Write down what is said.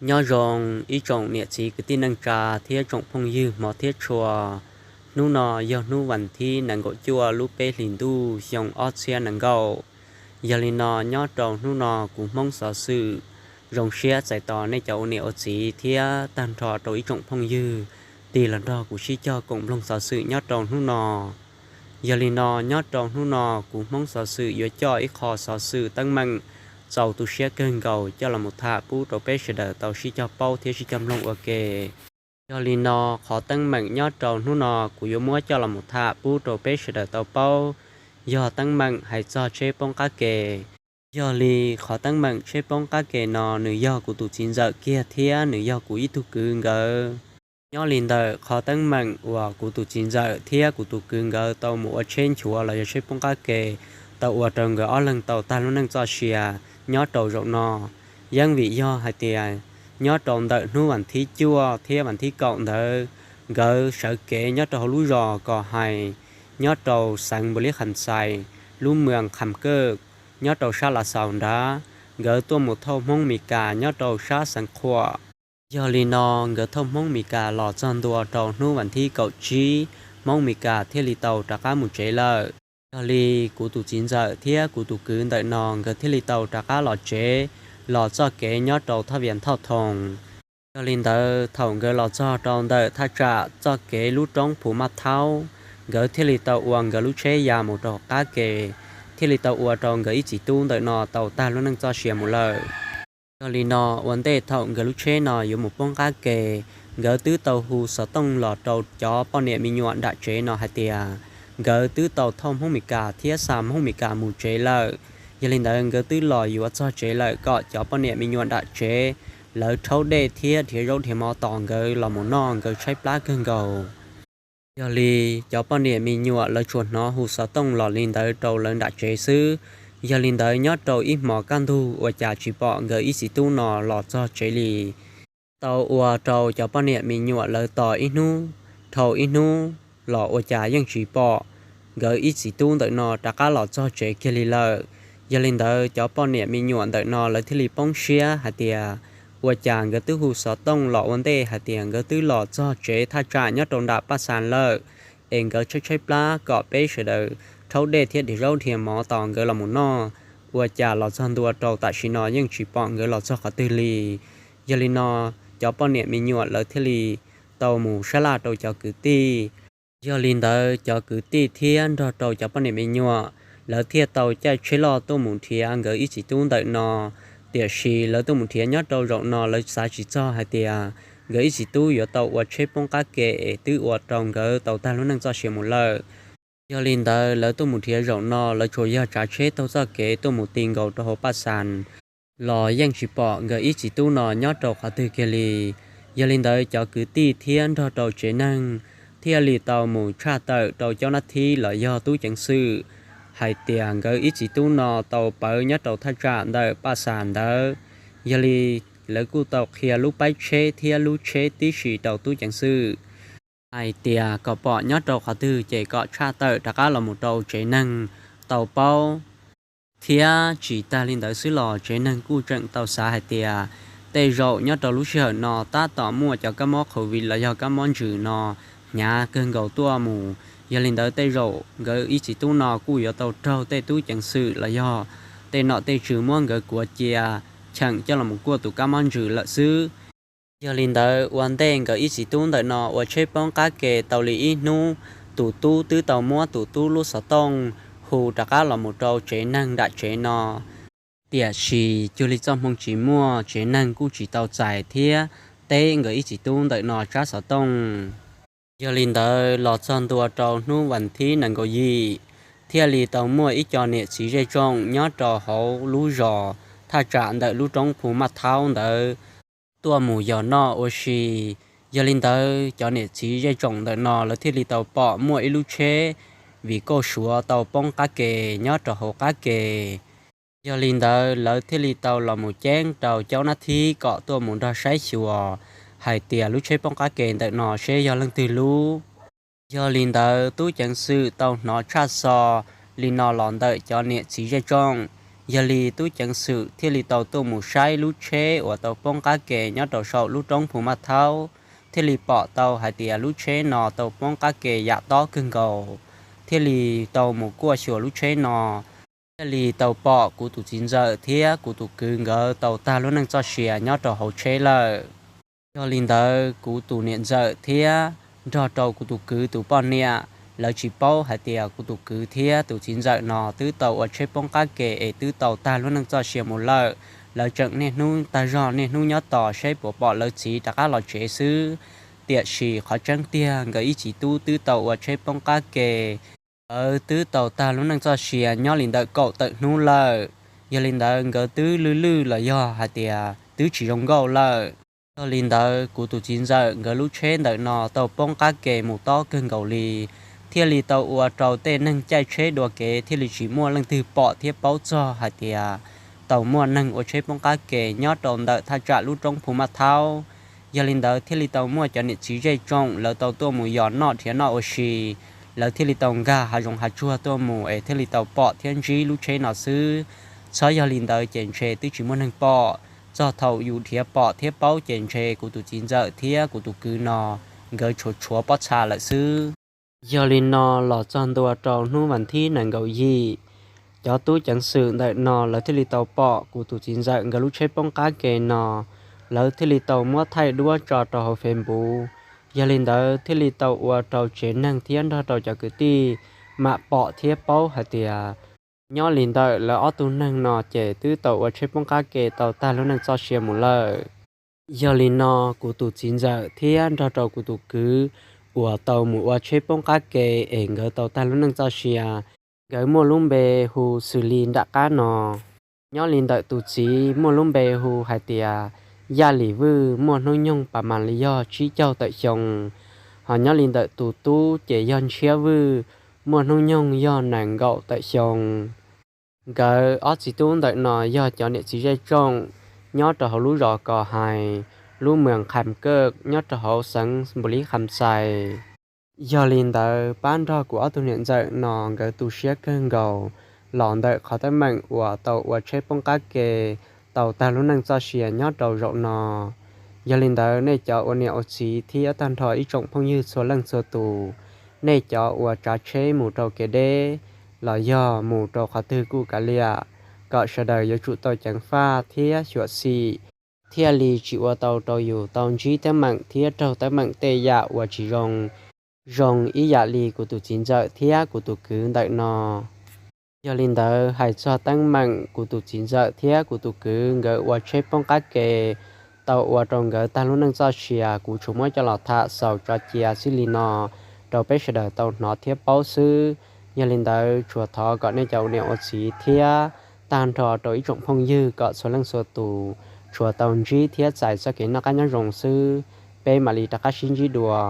Nyob zoo ib tsoom niam txiv kwv tij neej tsa thiab tsoom phooj ywg hmov thiab tshua. Hnub no yog hnub vas thib nees nkaum cuaj lub peb hlis ntuj xyoo ob txhiab nees nkaum. Yog li no nyob rau hnub no kuv Hmoob xov xwm zoo siab txais tos nej cov ua niam ua txiv thiab tag nrho rau ib tsoom phooj ywg tig los nrog kuv sib cog koom mloog xov xwm nyob rau hnub no. Yog li no nyob rau hnub no kuv Hmoob xov xwm yuav coj ib qho xov xwm teeb meem txaus tu siab kawg nkaus coj los mus tham pub rau peb sawv daws tau sib cog paub thiab sib cog mloog ua ke. Yog li no qhov teeb meem nyob rau hnub no kuv yuav muab coj los mus tham pub rau peb sawv daws tau paub yog teeb meem hais txog tsheb poob qab ke. Yog li qhov teeb meem tsheb poob qab ke no nws yog kuv tus txiv ntxawm kiag thiab nws yog kuv ib tug kwv nkawd. Nyob li ntawm qhov teeb meem uas kuv tus txiv ntxawm thiab kuv tus kwv nkawd tau mus ua tsheb nchuav los yog tsheb poob qab ke tau ua rau nkawd ob leeg tau tag lub neej txoj sia nyob rau zaum no, yeej vim yog hais tias nyob rau ntawm hnub vas thib cuaj thiab vas thib kaum ntawd, nkawd sawv kev nyob rau hauv lub zos Kos Hais, nyob rau xeev Npaus Lis Kham Xais, lub mwas Kham Kawj, nyob rau sab Lav Xaus nrad, nkawd tuaj mus thauj Hmoob Mes Kas nyob rau sab xeev Qhuam. Yog li no nkawd thauj Hmoob Mes Kas los txog ntua rau hnub vas thib kaum tsib, Hmoob Mes Kas thiaj li tau rov qab mus tsev lawm. Yog li kuv tus txiv ntxawm thiab kuv tus kwv ntawm no nkawd thiaj li tau rov qab los tsev, los txoj kev nyob rau Thoj Vias Thoj Thoos. Yog li ntawd thaum nkawd los txog rau ntawm thaj tsam txoj kev lub roob Phu Maj Thaub, nkawd thiaj li tau ua nkawd lub tsheb ya mus rau qab ke, thiaj li tau ua rau nkawd ib txiv tub ntawm no tau tag lub neej txoj sia mus lawm. Yog li no ua ntej thaum nkawd lub tsheb no yuav mus poob qab ke, nkawd twb tau hu xov tooj los rau cov poj niam me nyuam nram tsev no hais tias nkawd twb tau thauj Hmoob Mes Kas thiab xa Hmoob Mes Kas mus tsev lawm. Yog li ntawd nkawd twb los yuav txog tsev lawm kom cov poj niam me nyuam nram tsev lawv rhaub dej thiab nrhiav zaub nrhiav mov tos nkawd los mus noj, nkawd tshaib plab kawg nkaus. Yog li cov poj niam me nyuam lawv tsuas hnov hu xov tooj los li ntawd rau lawv nram tsev xwb. Yog li ntawd nyob rau ib hmos kaj ntug ua cas tsis pom nkawd ib txiv tub no los txog tsev li. Tau ua rau cov poj niam me nyuam lawv tos ib hnub dhau ib hnub los ua cas yeej tsis pom nkawd ib txiv tub ntawm no rov qab los txog tsev kiag li lawm. Yog li ntawd cov poj niam me nyuam ntawm no lawv thiaj li poob siab hais tias ua cas nkawd twb hu xov tooj los ua ntej hais tias nkawd twb los txog tsev thaj tsam nyob rau nram Paj Xas lawm, es nkawd tshaib tshaib plab kom peb sawv daws rhaub dej thiab nrhiav zaub nrhiav mov tos nkawd los mus noj, ua cas los txog ntua rau tam sim no yeej tsis pom nkawd los txog qhov twg li. Yog li no cov poj niam me nyuam lawv thiaj li tau mus sab laj rau cov kwv tij. Yog li ntawd cov kwv tij thiab nrog rau cov poj niam me nyuam lawv thiaj tau caij tsheb loj tuaj mus nrhiav nkawd ib txiv tub ntawm no. Tiam sis lawv tuaj mus nrhiav nyob rau zaum no lawv xav tsis txog hais tias nkawd ib txiv tub yuav tau ua tsheb poob qab ke es twb ua rau nkawd tau tag lub neej txoj sia mus lawm. Yog li ntawd lawv tuaj mus nrhiav zaum no lawv tsuas yog tsav tsheb taug txoj kev tuaj mus ti nkaus rau hauv Paj Xas los yeej tsis pom nkawd ib txiv tub no nyob rau qhov twg kiag li. Yog li ntawd cov kwv tij thiab nrog rau tsev neeg thiaj li tau mus tshaj tawm rau cov nab thib los yog tub ceev xwm hais tias nkawd ib txiv tub no tau pawv nyob rau thaj tsam ntawm Paj Xas ntawd. Yog li lawv kuj tau qhia lub paib tsheb thiab lub tsheb tib si rau tub ceev xwm hais tias kom pom nyob rau qhov twg ces kom tshaj tawm rov qab los mus rau tsev neeg tau paub thiab tsis tag li ntawd xwb los tsev neeg kuj tseem tau xav hais tias tej zaum nyob rau lub sij hawm no tab tom muaj cov kab mob Covid los yog kab mob ntsws no hnyav kawg nkaus tuaj mus. Yog li ntawd tej zaum nkawd ib txiv tub no kuj yuav tau raug tej tub ceev xwm los yog tej nom tej tswv muab nkawd kuav cia cheem coj los kuaj tus kab mob ntsws lawm xwb. Yog li ntawd ua ntej nkawd ib txiv tub ntawm no ua tsheb poob qab ke tau li ib hnub, tus tub twb tau muab tus tub lub xov tooj hu rov qab los mus rau tsev neeg nram tsev no. Tiam sis cuag li txoj hmoo tsis muaj, tsev neeg kuj tsis tau txais thiab teb nkawd ib txiv tub ntawm no tsab xov tooj. Yog li ntawd los txog ntua rau hnub vas thib nees nkaum yim, thiaj li tau muaj ib co niam txiv zej tsoom nyob rau hauv lub zos thaj tsam ntawm lub roob Phu Maj Thaub ntawd tuaj mus yos noj ua si. Yog li ntawd cov niam txiv zej tsoom ntawm no lawv thiaj li tau pom muaj ib lub tsheb vim kauj suav tau poob qab ke nyob rau hauv qab ke. Yog li ntawd lawv thiaj li tau los mus ceeb rau cov nab thib kom tuaj mus nrog saib xyuas hais tias lub tsheb poob qab ke ntawm no seb yog leej twg lub. Yog li ntawd tub ceev xwm tau hnov tshaj xo li no los ntawm cov niam txiv zej tsoom, Yog li tub ceev xwm thiaj li tau tuaj mus saib lub tsheb uas tau poob qab ke nyob rau saum lub roob Phu Maj Thaub, thiaj li pom tau hais tias lub tsheb no tau poob qab ke yam tob kawg nkaus, thiaj li tau mus kuaj xyuas lub tsheb no, thiaj li tau pom kuv tus txiv ntxawm thiab kuv tus kwv nkawd tau tag lub neej txoj sia nyob rau hauv tsheb lawm. Yog li ntawd kuv tus niam ntxawm thiab nrog rau kuv tus kwv tus poj niam, lawv tsis paub hais tias kuv tus kwv thiab tus txiv ntxawm no twb tau ua tsheb poob qab ke es twb tau tag lub neej txoj sia mus lawm. Lawv tseem niaj hnub tag zog niaj hnub nyob tos saib puas pom lawv txiv rov qab los tsev xwb. Tiam sis qhov tseeb tiag nkawd ib txiv tub twb tau ua tsheb poob qab ke, nkawd twb tau tag lub neej txoj sia nyob li ntawm kaum tawm hnub lawm. Yog li ntawd nkawd twb lwj lwj los yog hais tias twb tsis zoo nkauj lawm. Yog li ntawd kuv tus txiv ntxawm nkawd lub tsheb ntawm no tau poob qab ke mus tob kawg nkaus li, thiaj li tau ua rau tej neeg caij tsheb dua kev thiaj li tsis muaj leej twg pom thiab paub txog hais tias tau muaj neeg ua tsheb poob qab ke nyob rau ntawm thaj tsam lub roob Phu Maj Thaub. Yog li ntawd thiaj li tau muaj cov niam txiv zej tsoom lawv tau tuaj mus yos noj nrhiav noj ua si, lawv thiaj li tau nkag hav zoov hav tsuag tuaj mus es thiaj li tau pom thiab ntsib lub tsheb no xwb. Txhob yog li ntawd ces ntshe twb tsis muaj neeg pom. Txog thaum yus nrhiav pom thiab paub ces ntshe kuv tus txiv ntxawm thiab kuv tus kwv no nkawd tshuav tshuav pob txha lawm xwb. Yog li no los txog ntua rau hnub vas thib nees nkaum yim, cov tub ceev xwm ntawm no lawv thiaj li tau pom kuv tus txiv ntxawm nkawd lub tsheb poob qab ke no, lawv thiaj li tau muab thaij duab tso rau hauv Facebook. Yog li ntawd thiaj li tau ua rau tsev neeg thiab nrog rau cov kwv tij mam pom thiab paub hais tias nyob li ntawm lawv ob tug neeg no ces twb tau ua tsheb poob qab ke tau tag lub neej txoj sia mus lawm. Yog li no kuv tus txiv ntxawm thiab nrog rau kuv tus kwv uas tau mus ua tsheb poob qab ke es nkawd tau tag lub neej txoj sia, nkawd muaj lub npe hu xws li nram qab no. Nyob li ntawm tus txiv muaj lub npe hu hais tias Yaj Lis Vwj, muaj hnub nyoog pas mas li yog tsib caug tawm xyoo. Ho nyob li ntawm tus tub ces yog Ntshiab Vwj, muaj hnub nyoog yog nees nkaum tawm xyoo. Nkawd ob txiv tub ntawm no yog cov niam txiv zej tsoom nyob rau hauv lub zos Kos Hais, lub moos Kham Kaj, nyob rau hauv xeev Npus Lis Kham Xais. Yog li ntawd pab nrog kuv ob tug niam ntxawm no nkawd tu siab kawg nkaus los ntawm qhov teeb meem uas tau ua tsheb poob qab ke tau tag lub neej txoj sia nyob rau zaum no. Yog li ntawd nej cov ua niam ua txiv thiab tag nrho ib tsoom phooj ywg txhua leej txhua tus, nej cov uas tsav tsheb mus rau kev deb los yog mus rau qhov twg kuj kav liam, kom sawv daws yuav tsum tau ceev faj thiab xyuam xim, thiaj li tsis ua tau rau yus tau ntsib teeb meem thiab raug teeb meem tej yam uas tsis zoo, zoo ib yam li kuv tus txiv ntxawm thiab kuv tus kwv ntawm no. Yog li ntawd hais txog teeb meem kuv tus txiv ntxawm thiab kuv tus kwv nkawd ua tsheb poob qab ke tau ua rau nkawd tag lub neej txoj sia, kuv tsuas muab coj los tham xaus tso cia xwb li no rau peb sawv daws tau hnov thiab paub xwb. Yog li ntawd tsuas thov kom nej cov ua niam ua txiv thiab tag nrho rau ib tsoom phooj ywg kom txhua leej txhua tus tsuas tau ntsib thiab txais txoj kev noj qab nyob zoo xwb. Peb mam li rov qab sib ntsib dua.